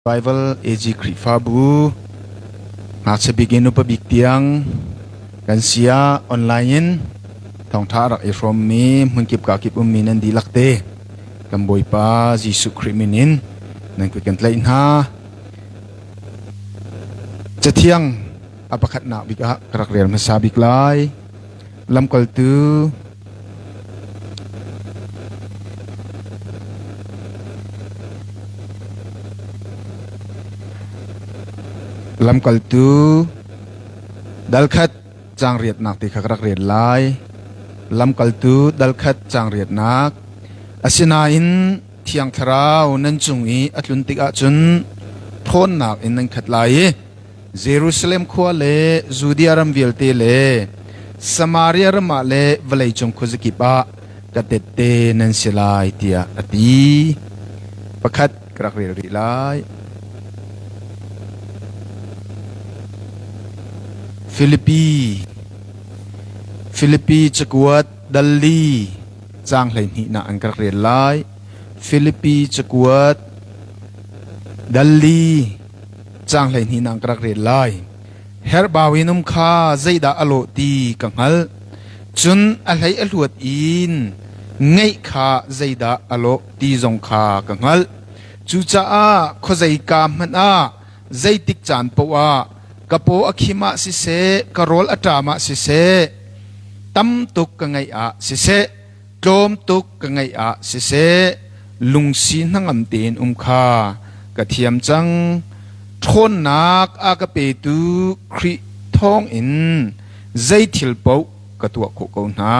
Bible AG Khrihfabu ngakchia bik in upa bik tiang kan sia online in thawngtha rak i hrawmmi hmunkip kakip ummi nan dihlak te kan Bawipa Jesuh Khrih min in nan kut kan tlaih hna. Cathiang a pakhatnak bik ah ka rak rel hmasa bik lai. Lamkaltu Lamkaltu dalkhat caang riatnak ti kha ka rak rel lai. Lamkaltu dalkhat caang riatnak. Asinain Thiang Thlarau nan cung i a tlun tikah cun ṭhawnnak in nan khat lai i Jerusalem khua le Judea ram vialte le Samaria ram ah le vawleicung khuazakip ah ka tette nan si lai tiah a ti. Pakhat ka rak rel rih lai. Filipi Filipi cakuat dal li caang 12 nak an ka rak rel lai. Filipi cakuat dal li Caang 12 nak ka rak rel lai. Herhbau in um kha zeidah a lawh ti ka hngalh. Cun a hlei a hluat in ngeih kha zeidah a lawh ti zong kha ka hngalh. Cucaah khuazeika hmanh ah zeitik caan paoh ah ka paw a khim ah siseh, ka rawl a ṭam ah siseh, tam tuk ka ngeih ah siseh, tlawm tuk ka ngeih ah siseh lungsi hnangam tein um kha ka thiam cang. Ṭhawnnak a ka petu Khrih thawngin zei thil paoh ka tuah khawh ko hna.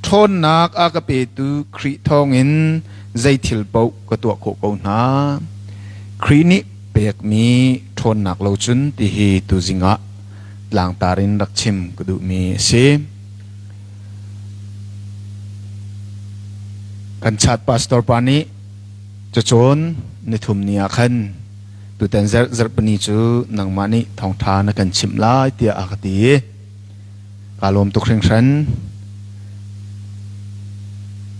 Ṭhawnnak a ka petu Khrih thawngin zei thil paoh ka tuah khawh ko hna. Khrih nih pekmi ṭhawnnak lo cun tihi tuzing ah tlangtar in rak chim ka duhmi a si. Kan chat pastor pa nih cacawn nithum ni ah khan tutan zarh zarhpini cu nangmah nih thawngṭha na kan chimh lai tiah a ka ti i kaa lawm tuk hringhran.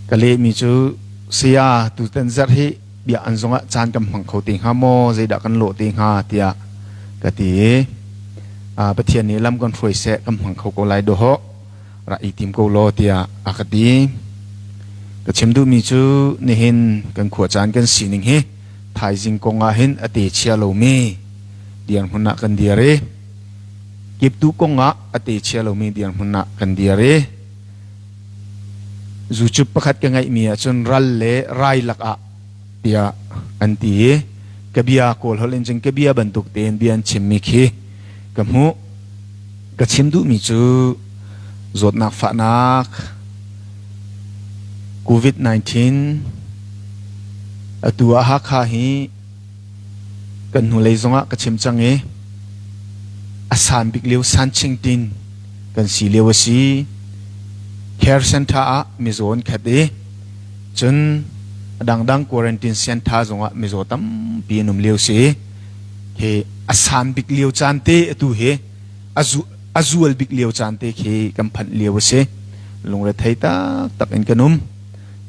Ka lehmi cu saya tutan zarh hi bia an zungah caan kan hmang kho te hnga maw zeidah kan lawh te hnga tiah ka ti i Pathian nih lam kan hruai seh kan hmang kho ko lai dawhawh rak i tim ko law tiah a ka ti. Ka chim duhmi cu nihin kan khua caan kan sining hi thaizing kong ah hin a te chia lomi dirhmun ah kan dir i kiptu kong ah a te chia lomi dirhmun ah kan dir i Zucup pakhat ka ngeihmi ahcun ral le rai lakah tiah an ti i ka bia Kawl holh in cun ka bia bantuk tein bia an chimmi khi ka hmuh. Ka chim duhmi cu zawtnak fahnak COVID-19 atu ah Hakha hi kan hnulei zongah ka chim cang i a san bik lio Sanching tin kan si lio a si. Care center ah mizaw an khat i cun a dangdang quarantine center zongah mizaw tampi an um lio si. Hi a san bik lio caan te atu hi a zual bik lio caan te khi kan phanh lio a si. Lungrethei taktak in kan um.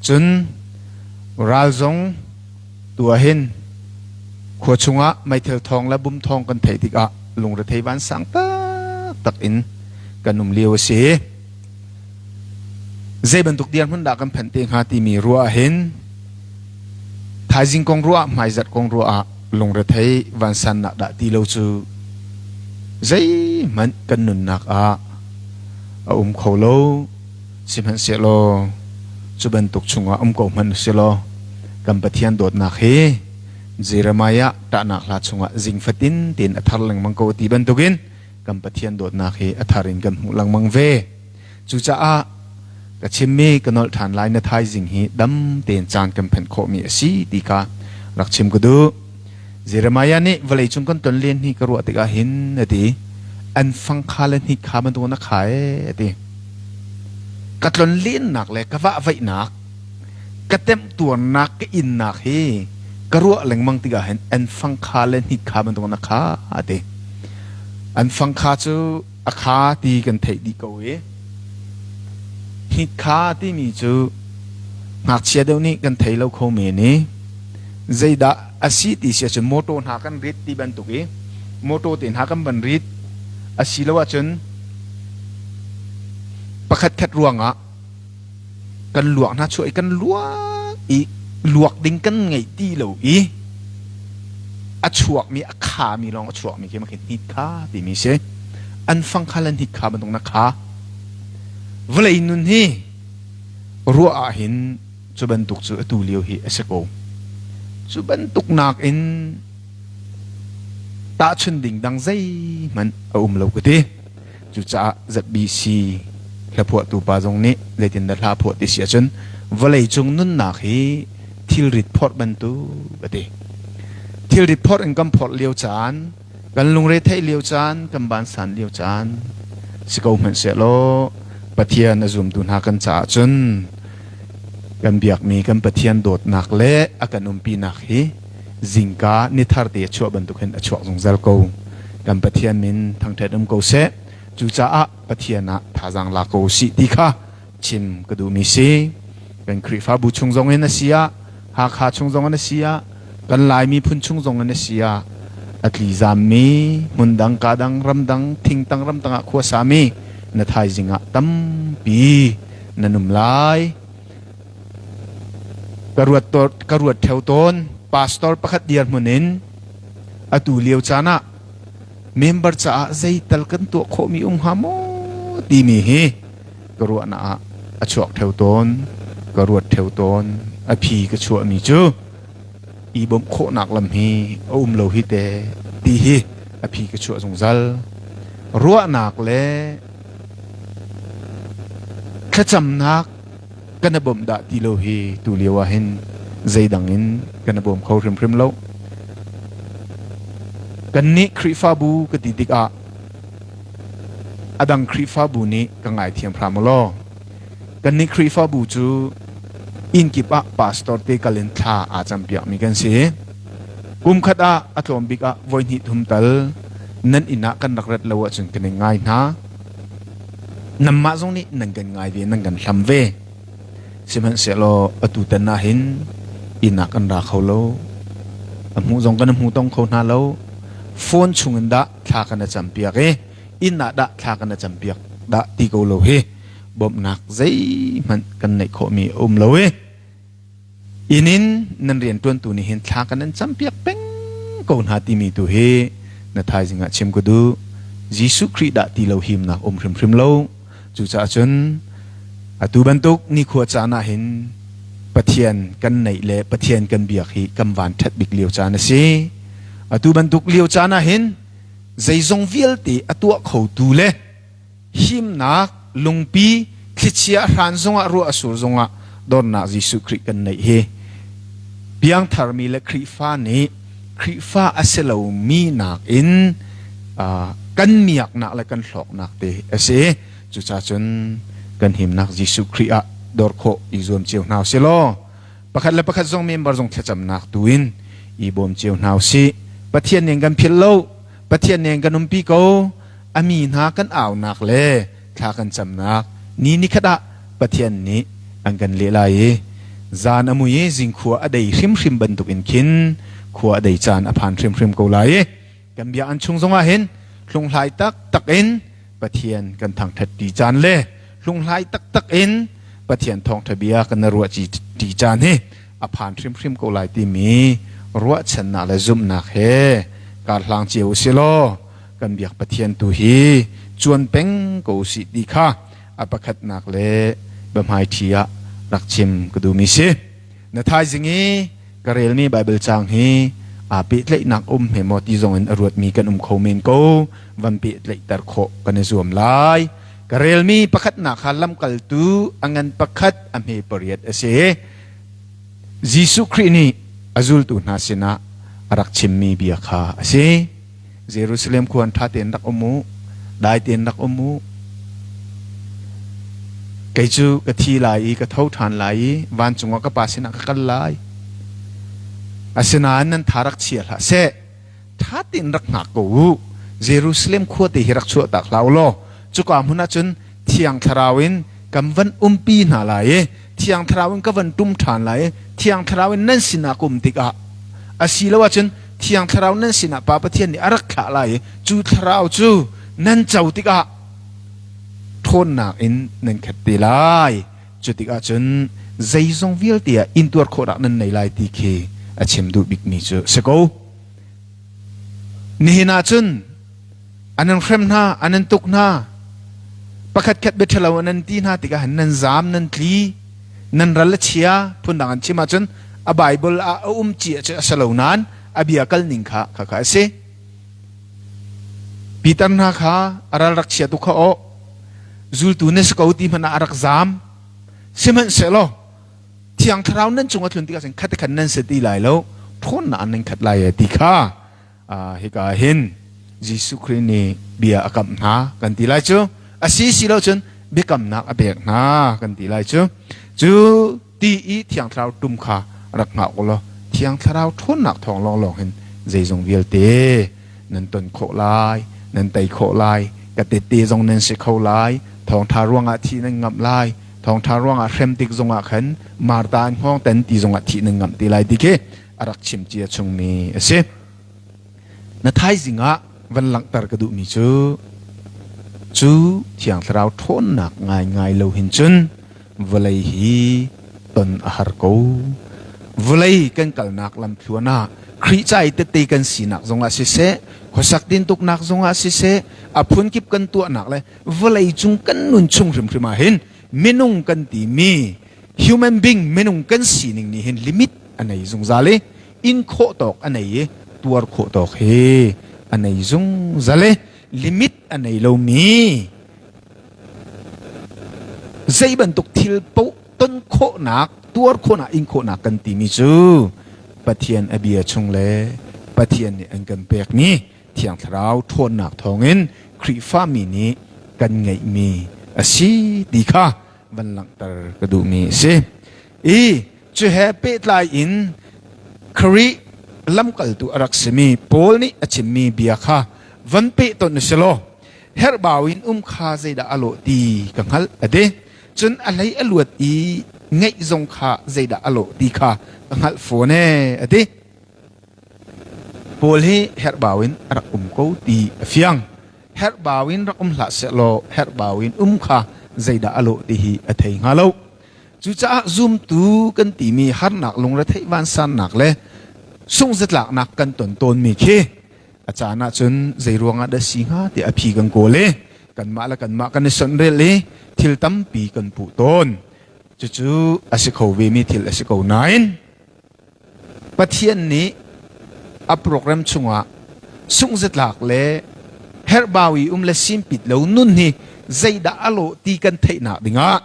Cun ral zong Tu ahhin khua chungah meithal thawng le bum thawng kan theih tikah lungrethei vansang taktak in kan um lio a si. Zei bantuk dirhmun dah kan phanh te hnga timi ruah ahhin thaizing kong ruah hmaizarh kong ruah ah lungrethei vansannak dah ti lo cu zeihmanh kan nunnak ah a um kho lo. Sihmanhsehlaw cu bantuk chungah um ko hmanh usilaw kan Pathian dawtnak hi Jeremiah ṭahnak hla chungah zing fatin tein a thar lengmang ko ti bantukin kan Pathian dawtnak hi a thar in kan hmuh lengmang ve. Cucaah ka chimmi ka nolh ṭhan lai na thaizing hi dam tein caan kan phanh khawhmi a si ti kha rak chim ka duh. Jeremiah nih vawleicung kan ton len hi ka ruah tikah hin a ti. An fang kha le hnik kha bantuk na kha e a ti. Ka tlon lennak le ka vahvaihnak, ka temhtuarnak, ka innak hi ka ruah lengmang tikah hin an fang kha le hnik kha bantuk na kha a ti. An fang kha cu a kha ti kan theih dih ko i hnik kha timi cu ngakchia deuh nih kan thei lo kho men i. Zeidah a si ti si ahcun motor hna kan rit ti bantuk i motor te hna kan van rit asilo ahcun pakhat khat ruangah kan luak hna chuah i kan luak i luak ding kan ngeih ti lo i a chuakmi a khami lawng a chuakmi khi khi hnit kha timi si. An fang kha le hnit kha bantuk na kha. Vawlei nun hi ruah ah hin cu bantuk cu atu lio hi a si ko. Cu bantuk nakin tahchun ding dang zeihmanh a um lo ka ti. Cucaah ZBC hlaphuahtu pa zong nih zeitindah hla phuah ti si ahcun vawleicung nunnak hi thilrit phorh bantuk a ti. Thilrit phorh in kan phorh lio caan, kan lungre theih lio caan, kan vansan lio caan si ko hmanh sehlaw Pathian a zumtu hna kan caah cun kan biakmi kan Pathian dawtnak le a kan umpinak hi zingka nithar te a chuah bantuk hin a chuak zungzal ko. Kan Pathian min thangṭhat um ko seh. Cucaah Pathian ah thazaang la ko usih ti kha chim ka duhmi si. Kan Khrihfabu chung zong in a si ah, Hakha chung zong in a si ah, kan Lai miphun chung zong in a si ah, a tlizammi, hmundang, kadang, ramdang, thingtang ramtang ah khuasami na thaizing ah tampi nan um lai. Ka ruat, ka ruat theo tawn. Pastor pakhat dirhmun in atu lio caan ah member caah zeital kan tuah khawhmi um hnga maw timi hi ka ruahnak ah a chuak theo tawn. Ka ruat theo tawn. A phi ka chuahmi cu i bawmh khawhnak lam hi a um lo hi te ti hi a phi ka chuah zungzal. Ruahnak le thlacamnak kan i bawmh dah ti lo hi tu lio ah hin zeidang in kan i bawm kho hrimhrim lo. Kannih Khrihfabu ka ti tikah a dang Khrihfabu nih ka ngaithiam hram u law. Kannih Khrihfabu cu inn kip ah pastor te kal in thla aa campiakmi kan si. Kum khat ah a tlawm bik ah voi hnih thum tal nan inn ah kan rak rat lo ahcun kan i ngai hna. Nanmah zong nih nan kan ngai ve, nan kan hlam ve. Sihmanhsehlaw atu tan ah hin inn ah kan ra kho lo. A hmuh zong kan hmu tong kho hna lo. Phone chung in dah thla kan i campiak i inn ah dah thla kan i campiak dah ti ko lo hi bawmhnak zeihmanh kan neih khawhmi a um lo i Inn in nan rianṭuantu nih hin thla kan nan campiak peng ko hna timi tu hi na thaizing ah chim ka duh. Jesuh Khrih dah ti lo himnak um hrimhrim lo. Cucaah cun atu bantuk nikhua caan ah hin Pathian kan neih le Pathian kan biak hi kan van ṭhat bik lio caan a si. Atu bantuk lio caan ah hin zeizong vialte a tuah khotu le himnak lungpi thlichia hran zongah ruah a sur zongah dornak Jesuh Khrih kan neih hi piangtharmi le Khrihfa nih Khrihfa a si lomi nakin kan miaknak le kan hlawknak te a si. Cucaah cun kan himnak Jesuh Khrih ah dor khawh i zuam cio hna usih law pakhat le pakhat zong member zong thlacamnak tu in i bawm cio hna usih. Pathian nih kan philh lo. Pathian nih kan umpi ko. A mi hna kan aunak le thla kan camnak ni nikhat ah Pathian nih an kan leh lai i zan a mui i zingkhua a dei hrimhrim bantukin khin khua a dei caan a phan hrimhrim ko lai i kan bia an chung zongah hin hlunghlai taktak in Pathian kan thangṭhat ti caan le hlunghlai taktak in Pathian thawngṭha bia kan ruah ṭi caan hi a phan hrimhrim ko lai timi ruahchannak le zumhnak he karhlang cio u si law kan biak Pathian tu hi cuan peng ko usih ti kha a pakhatnak le biahmaiṭhi ah rak chim ka duhmi si. Na thaizing i ka relmi Baibal caang hi aa pehtlaihnak um hme maw ti zong in a ruatmi kan um kho men ko van pehtlaihter khawh kan i zuam lai. Ka relmi pakhatnak kha lamkaltu a ngan pakhat a hme pariat a si. Jesuh Khrih nih a zultu hna sinah a rak chimmi bia kha a si. Jerusalem khua ṭha tein rak um u, dai tein rak um u. Kei cu ka thi lai i ka tho ṭhan lai i vancung ah ka Pa sinah ka kal lai. Asinain nan tha rak chia hlah seh. Ṭha tein rak hngak ko u. Jerusalem khua te hi rak chuahtak hlah u law cuka hmun ah cun Thiang Thlarau in kan van umpi hna lai i Thiang Thlarau in ka van ṭum ṭhan lai i Thiang Thlarau in nan sinah ka um tikah. Asilo ahcun Thiang Thlarau nan sinah Pa Pathian nih a rak thlah lai i cu Thlarau cu nan co tikah ṭhawnnak in nan khat te lai. Cu tikah cun zeizong vialte ah intuar khawhnak nan nei lai ti khi a chim duh bikmi cu si ko. Nihin ah cun an in hrem hna, an in tuk hna, pakhatkhat bia ṭhalo an in ti hna tikah hin nan zaam, nan tli, nan ral a chia, phundang an chim ahcun a Bible ah a um cia cu a si lo nain a bia kal ning kha khakha a si. Peter hna kha a ral rak chia tu kha aw zultu na si ko ti hmanh ah a rak zaam. Sihmanhsehlaw Thiang Thlarau nan cung a tlun tikah cun khat khat nan si ti lai lo, ṭhawnnak nan khat lai ti kha hika hin Jesuh Khrih nih bia a kamh hna kan ti lai cu. A si si lo cun biakamnak a pek hna kan ti lai cu. Cu ti i Thiang Thlarau tum kha rak hngak u law Thiang Thlarau ṭhawnnak thawng lawnglawng hin zeizong vialte nan ton khawh lai, nan tei khawh lai, ka tette zong nan si kho lai, thawngṭha ruangah thih nan ngamh lai, thawngṭha ruangah hrem tik zongah khan Martha an hngawng ten ti zongah thih nan ngamh te lai ti khi a rak chim cia chungmi a si. Na thaizing ah van langhter ka duhmi cu cu Thiang Thlarau ṭhawnnak ngaingai lo hin cun vawlei hi ton a har ko. Vawlei kan kalnak lamthluan ah Khrih ca i tette kan sinak zongah siseh, khuasak tintuknak zongah siseh, a phunkip kan tuahnak le vawlei cung kan nun chung hrimhrim ah hin minung kan timi human being minung kan sining nih hin limit a nei zungzal i in khawh tawk a nei i tuar khawh tawk hi a nei zungzal i limit a nei lomi zei bantuk thil paoh ton khawhnak tuar khawhnak in khawhnak kan timi cu Pathian a bia chung le Pathian nih an kan pekmi Thiang Thlarau ṭhawnnak thawngin Khrihfami nih kan ngeihmi a si ti kha van langhter ka duhmi a si. I cu he pehtlai in Khrih lamkaltu a rak simi Paul nih a chimmi bia kha van pehtonh u si law herhbau in um kha zeidah a lawh ti ka hngalh a ti. Cun a hlei a luat i ngeih zong kha zeidah a lawh ti kha ka hngalh fawn ee a ti. Paul hi herhbau in a rak um ko ti a fiang. Herhbau in rak um hlah sehlaw herhbau in um kha zeidah a lawh ti hi a thei hnga lo. Cucaah zumtu kan timi harnak lungretheih vansannak le sungzatlaknak kan ton tawnmi khi a caan ahcun zei ruangah dah si hnga ti a phi kan kawl i kanmah le kanmah kan i sonhrel i thil tampi kan puh tawn. Cucu a si kho vemi thil a si ko nain Pathian nih a program chungah sunghzatlak le herhbau i um le simpit lo nun hi zeidah a lawh ti kan theihnak dingah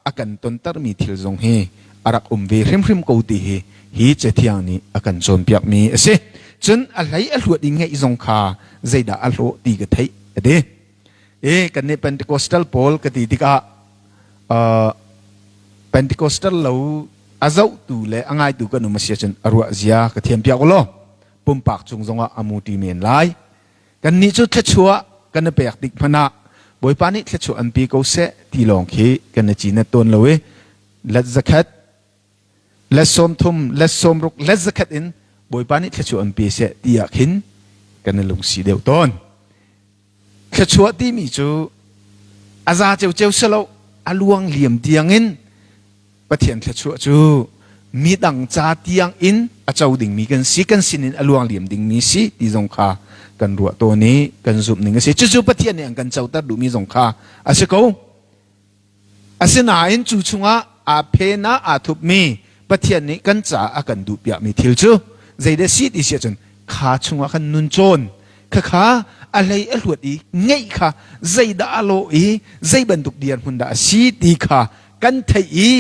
a kan tontermi thil zong hi a rak um ve hrimhrim ko ti hi hi cathiang nih a kan cawnpiakmi a si. Cun a hlei a hluat i ngeih zong kha zeidah a hlawh ti ka theih a ti. E kan nih Pentecostal pawl ka ti tikah Pentecostal lo a zohtu le a ngaitu kan um a si ahcun a ruah zia ka thiam piak u law pumpak cung zongah a muṭi men lai. Kannih cu thluachuah kan i pek tik hmanh ah Bawipa nih thluachuah an pe ko seh ti lawng khi kan i cinet tawn lo i let zakhat, let 30, let 60, let zakhat in Bawipa nih thluachuah an pe seh ti ah khin kan i lungsi deuh tawn. Thluachuah timi cu a za ceuceu si lo, a luang liam tiangin Pathian thluachuah cu midang ca tiang in a co dingmi kan si, kan sinin a luang liam dingmi si ti zong kha kan ruah tawn i kan zumh ning a si. Cucu Pathian nih an kan coter duhmi zong kha a si ko. Asinain cu chungah aa phen ah aa thupmi Pathian nih kan caah a kan duhpiakmi thil cu zeidah si ti si ahcun kha chungah khan nun cawn khakha a hlei a hluat i ngeih kha zeidah a lawh i zei bantuk dirhmun dah a si ti kha kan theih i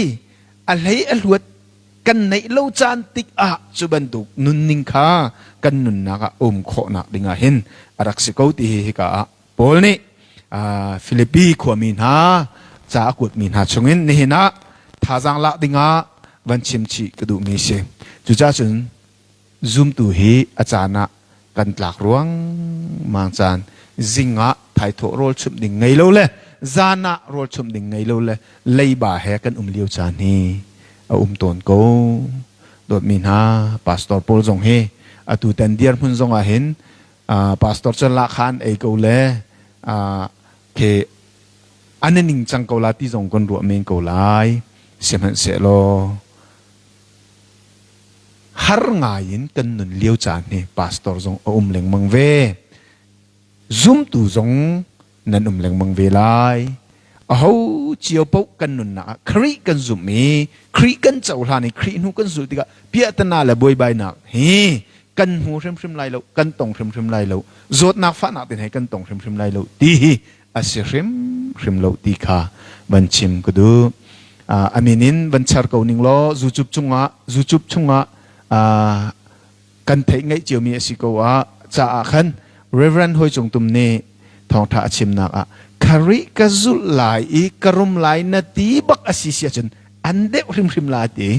a hlei a hluat kan neih lo caan tik ah cu bantuk nunning kha kan nunnak ah um khawhnak ding ah hin a rak si ko ti hi hika ah Paul nih Filipi khuami hna ca a kuatmi hna chungin nihin ah thazaang lak dingah van chim chih ka duhmi si. Cucaah cun Zumtu hi a caan ah kan tlak ruangmang caan zing ah thaithawh rawl chumh ding ngei lo le zan ah rawl chumh ding ngei lo le leiba he kan um lio caan hi a um tawn ko. Dawtmi hna pastor pawl zong hi Atu tan dirhmun zong ah hin pastor cu lahkhah an ei ko le ke an i ning cang ko la ti zong kan ruah men ko lai. Sihmanhsehlaw har ngai in kan nun lio caan hi pastor zong a um lengmang ve. Zumtu zong nan um lengmang ve lai. Aho cio paoh kan nunnak ah Khrih kan zumh i Khrih kan cohlan i Khrih hnu kan zulh tikah piahtana le buaibainak hi kan hmu hrimhrim lai lo, kan tong hrimhrim lai lo, zawtnak fahnak tin he kan tong hrimhrim lai lo ti hi a si hrimhrim lo ti kha van chim ka duh. A min in van char ko ning law zucup chungah zucup chungah kan theih ngaih ciomi a si ko ah caah khan Reverend Hoi Cung Tum nih thawngṭha a chimnak ah Kharih ka zulh lai i ka rum lai na ti bak a si si ahcun an deuh hrimhrim lai ti.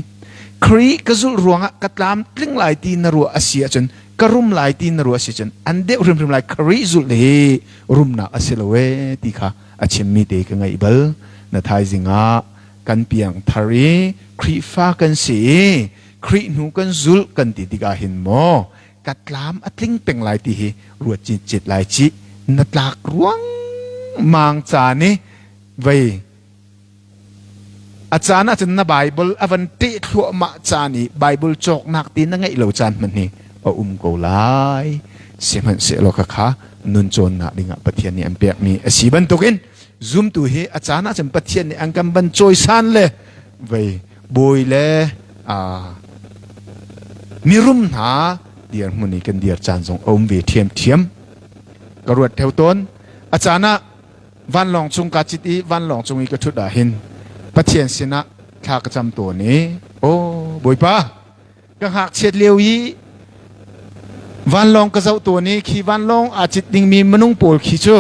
Khrih ka zulh ruangah ka tlamtling lai ti na ruah a si ahcun ka rum lai ti na ruah a si ahcun an deuh hrimhrim lai. Khrih zulh hi rumnak a si lo ee ti kha a chimmi te ka ngaih bal. Na thaizing ah kan piang thar i Khrihfa kan si i Khrih hnu kan zulh kan ti tikah hin maw ka tlam a tling peng lai ti hi ruat citcet lai cih. Na tlak ruang mang caan i vei a caan ahcun na Bible a van ṭeh thluahmah caan i Bible cawknak ti na ngeih lo caan hmanh hi a um ko lai. Sihmanhsehlaw khakha nun cawnnak dingah Pathian nih an pekmi a si bantukin zumtu hi a caan ahcun Pathian nih an kan van cawisan le vei bawi le mirum hna dirhmun i kan dir caan zong a um ve ṭhiamṭhiam. Ka ruat theo tawn. A caan ah vanlawng cung kaa cit i vanlawng cung i ka ṭhut ah hin Pathian sinah thla ka cam tawn i aw Bawipa ka ngakchiat lio i vanlawng ka zoh tawn i khi vanlawng aa cit dingmi minung pawl khi cu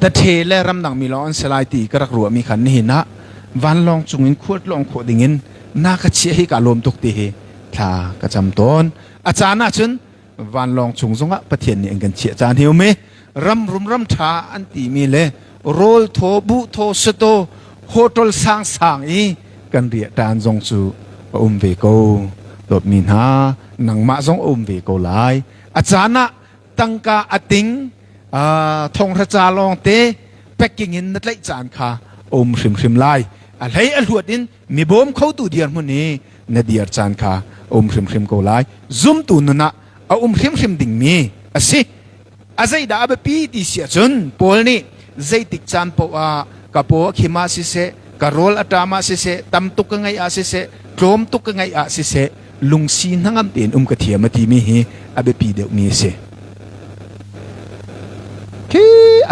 tathe le ramdang mi lawng an si lai ti ka rak ruahmi khan nihin ah vanlawng cung in khualtlawng khawh dingin na ka chiah hi kaa lawm tuk ti hi thla ka cam tawn. A caan ahcun vanlawng chung zongah Pathian nih an kan chiah caan hi um i ram rum ram ṭha an timi le rawl thaw buh thaw sato hotel sang sang i kan riah ṭan zong cu a um ve ko. Dawtmi hna, nangmah zong a um ve ko lai. A caan ah tangka a ting thonghra ca lawng te packing in na tlaih caan kha a um hrimhrim lai. A hlei a hluat in mi bawm khotu dirhmun i na dir caan kha a um hrimhrim ko lai. Zumtu nun ah a um hrimhrim dingmi a si. A zeidah a biapi ti si ahcun Paul nih zeitik caan paoh ah ka paw a khim ah siseh, ka rawl a ṭam ah siseh, tam tuk ka ngeih ah siseh, tlawm tuk ka ngeih ah siseh, lungsi hnangam tein um ka thiam a timi hi a biapi deuhmi a si. Khi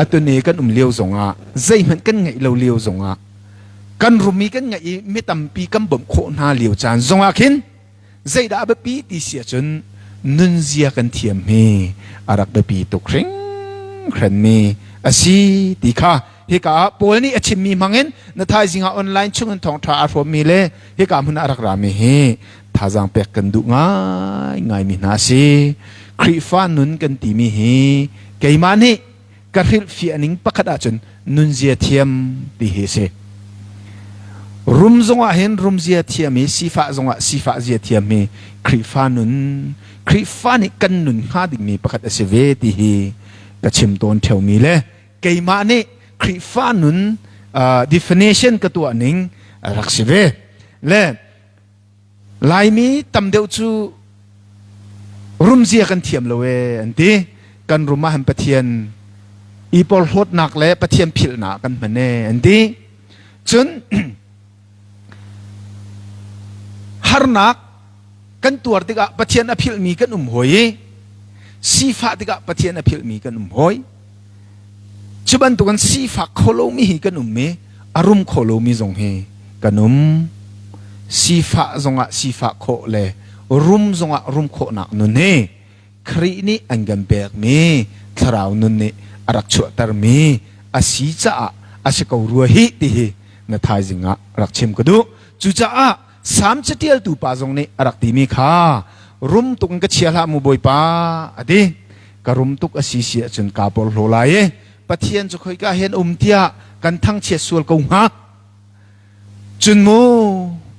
atuni kan um lio zongah zeihmanh kan ngeih lo lio zongah kan rum i kan ngeih i mi tampi kan bawmh khawh hna lio caan zongah khin zeidah a biapi ti si ahcun nunzia kan thiam hi a rak biapi tuk hringhranmi a si ti kha hika ah Paul nih a chimmi hmangin na thaizing ah online chungin thawngṭha aa hrawmmi le hika hmun ah a rak rami hi thazaang pek kan duh ngaingaimi hna a si. Khrihfa nun kan timi hi keimah nih ka hrilhfiah ning pakhat ahcun nunzia thiam ti hi a si. Rum zongah hin rumzia thiam i sifah zongah sifah zia thiam hi Khrihfa nun Khrihfa nih kan nun hnga dingmi pakhat a si ve ti hi ka chim tawn ṭheumi le keimah nih Khrihfa nun definition ka tuah ning a rak si ve. Le Laimi tam deuh cu rumzia kan thiam lo ee an ti. Kan rum ah hin Pathian i porhlawtnak le Pathian philhnak kan hman ee an ti. Cun harnak kan tuar tikah Pathian a philhmi kan um hawi i sifah tikah Pathian a philhmi kan um hawi. Cu bantukin sifak kho lomi hi kan um i a rum kho lomi zong hi kan um. Sifah zongah sifah khawh le rum zongah rum khawhnak nun hi Khrih nih an kan pekmi thlarau nun nih a rak chuahtermi a si caah a si ko rua hih ti hi na thaizing ah rak chim ka duh. Cucaah Salm catialtu pa zong nih a rak timi kha rum tuk in ka chia hlah mu Bawipa a ti. Ka rum tuk a si si ahcun kaa porhlaw lai i Pathian cu khoika hen um tiah kan thangchiat sual ko hnga. Cun mu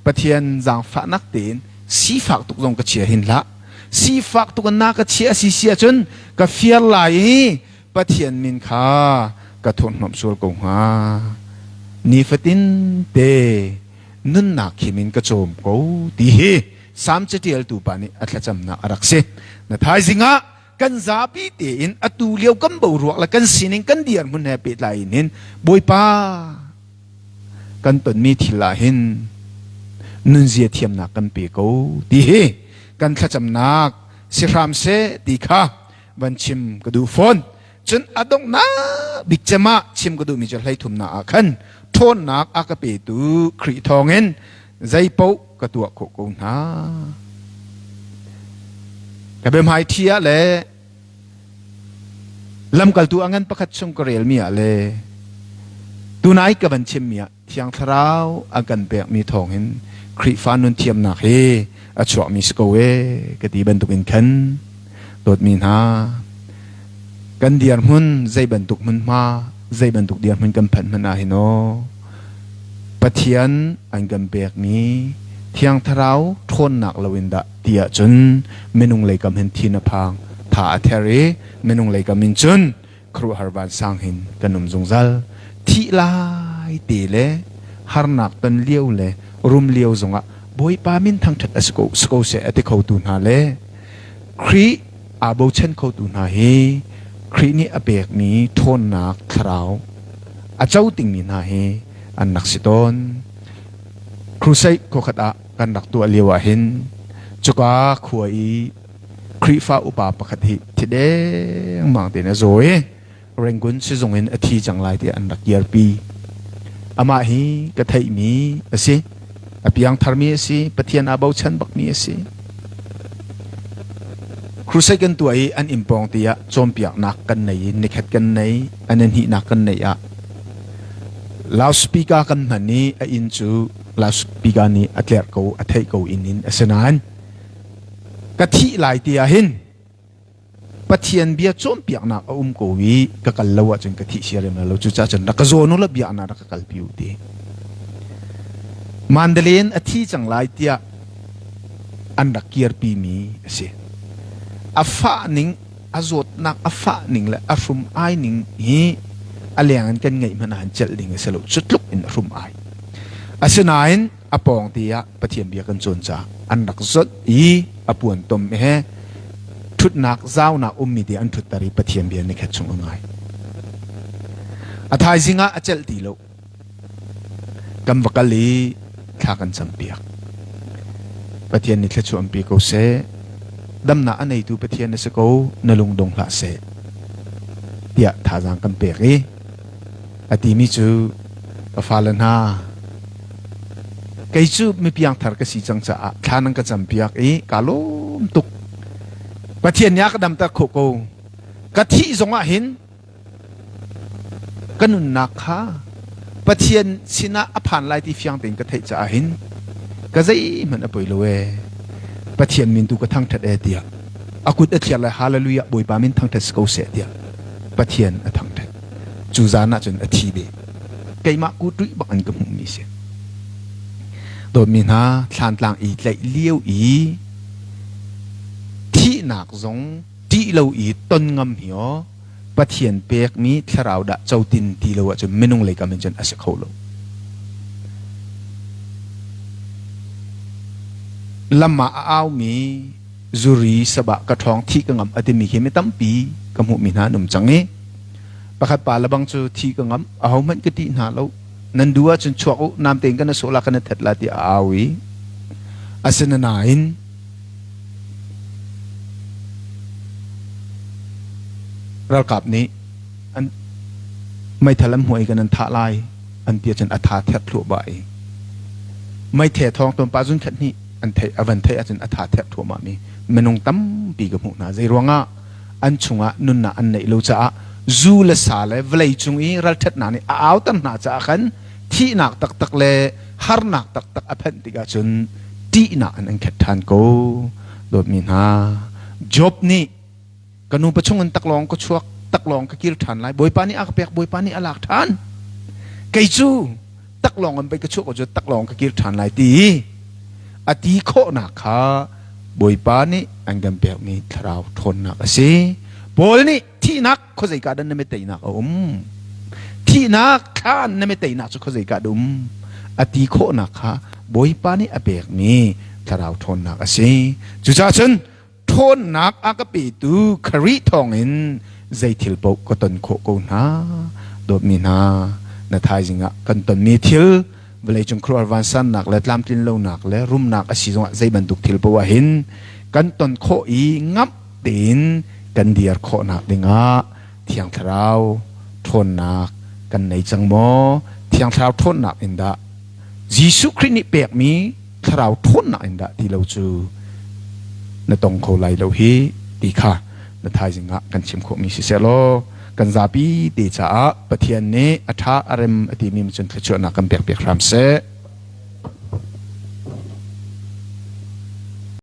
Pathian zaangfahnak tein sifak tuk zong ka chia hin hlah. Sifak tuk in na ka chiah a si si ahcun ka fiar lai i Pathian min kha ka thurhhnawmh sual ko hnga. Nifatin te nunnak him in ka cawm ko ti hi Salm catialtu pa nih a thlacamnak a rak si. Na thaizing ah kan zapi tein atu lio kan boruak le kan sining kan dirhmun he pehtlai in hin Bawipa kan tonmi thil ah hin nunzia thiamnak kan pe ko ti hi kan thlacamnak si hram seh ti kha van chim ka duh fawn. Cun a donghnak bik cem ah chim ka duhmi cu hleithumnak ah khan ṭhawnnak a ka petu Khrih thawngin zei paoh ka tuah khawh ko hna. Ka biahmaiṭhi ah le lamkaltu a ngan pakhat chung ka relmi ah le tunai ka van chimmi ah Thiang Thlarau a kan pekmi thawngin Khrihfa nun thiamnak hi a chuakmi si ko ee ka ti bantukin khan dawtmi hna kan dirhmun zei bantuk hmunhma zei bantuk dirhmun kan phanh hmanh ah hin aw Pathian an kan pekmi Thiang Thlarau ṭhawnnak loin dah ti ahcun minung leikam hin thin a phang tha a ther i minung leikam in cun khuaruahhar vansang hin kan um zungzal. Thih lai te le harnak ton lio le rum lio zongah Bawipa min thangṭhat a si ko, si ko seh a ti khotu hna le Khrih aa bochan khotu hna hi Khrih nih a pekmi ṭhawnnak thlarau a co tingmi hna hi an rak si tawn. Crusade khuakhat ah kan rak tuah lio ah hin cuka khua i Khrihfa upa pakhat hi thi dengmang tein a zaw i Rangoon sizung in a thi cang lai tiah an rak kirpi. Amah hi ka theihmi a si. A piangtharmi a si. Pathian aa bochan bakmi a si. Crusade kan tuah i an inn pawng te ah cawnpiaknak kan nei i nikhat kan nei, an hnihnak kan neih ah loudspeaker kan hman i a inn cu loudspeaker nih a tlerh ko, a theih ko inn in asinain Ka thih lai ti ah hin Pathian bia cawnpiaknak a um ko i ka kal lo ahcun ka thih siarem lo. Cucaah cun rak ka zawn u law biaknak rak ka kalpi u ti. Mandalay in a thi cang lai tiah an rak kirpi mi a si. A fah ning, a zawtnak a fah ning le a hrum ai ning hi a leng in kan ngeih hmanh ah celh ding a si lo. Cu tluk in a hrum ai. Asinain a pawng te ah Pathian bia kan cawn caah an rak zonh i a puan tom he ṭhutnak zaunak ummi te an ṭhutter i Pathian bia nikhat chung a ngai. A thaizing ah a celh ti lo. Kan va kal i thla kan campiak. Pathian nih thluachuah an pe ko seh. Damnak a neitu Pathian na si ko, na lung dong hlah seh. Tiah thazaang kan pek i A timi cu ka fale hna, kei cu mipiangthar ka si cang caah thla nan ka campiak i kaa lawm tuk. Pathian nih a ka damter khawh ko. Ka thih zongah hin ka nunnak kha Pathian sinah a phan lai ti fiang tein ka theih caah hin ka zeihmanh a poi lo ee. Pathian min tu ka thangṭhat ee tiah a kut a thliar lai hallelujah Bawipa min thangṭhat si ko seh tiah Pathian a thangṭhat. Cu zan ah cun a thi ve. Keimah kuṭuih bak in ka hmuhmi si. Dawtmi hna, thlantlang i tlaih lio i thihnak zong ṭih lo i ton ngam hi aw Pathian pekmi thlarau dah cotin ti lo ahcun minung lei kam in cun a si kho lo. Lam ah a aumi zuri sabah ka ṭhawng thih ka ngam a timi khi mi tampi ka hmuhmi hna an um cang i pakhat pa lebang cu thi ka ngam ahohmanh ka ṭih hna lo nan duh ahcun chuak u nam tein kan sawh la kan that la ti a au i asinain ralkap nih an meithal an hmuh i kan an thah lai an ti ahcun a tha ther thluahmah i meithe thawng ton pa zun khat hnih an theih a van theih ahcun a tha ther thluahmah mi minung tampi ka hmuh hna zei ruangah an chungah nunnak an neih lo caah zu le sa le vawlei cung i ralṭhatnak nih a auter hna caah khan thihnak taktak le harnak taktak a phanh tikah cun ṭihnak in an khat ṭhan ko. Dawtmi hna, Job nih ka nupa chung in taklawng ka chuak, taklawng ka kir ṭhan lai. Bawipa nih a ka pek, Bawipa nih a lak ṭhan. Kei cu taklawng in pei ka chuak ko cu taklawng ka kir ṭhan lai ti a ti khawhnak kha. Bawipa nih an kan pekmi thlarau ṭhawnnak a si. Paul nih thihnak khuazeika dah na meteinak a um? Thihnak thlan na meteinak cu khuazeika dah um? A ti khawhnak kha Bawipa nih a pekmi thlarau ṭhawnnak a si. Cucaah cun ṭhawnnak a ka petu Khrih thawngin zei thil paoh ka ton khawh ko hna. Dawtmi hna, na thaizing ah kan tonmi thil vawleicung khuaruahhar vansannak le tlamtlin lonak le rumnak a si zongah zei bantuk thil paoh ah hin kan ton khawh i ngamh tein kan dir khawhnak dingah Thiang Thlarau ṭhawnnak kan nei cang maw? Thiang Thlarau ṭhawnnak in dah Jesuh Khrih nih pekmi thlarau ṭhawnnak in dah ti lo cu na tong kho lai lo hi ti kha na thaizing ah kan chim khawhmi siseh law kan zapi te caah Pathian nih a ṭha a rem a timi cun thluachuahnak kan pek piak hram seh.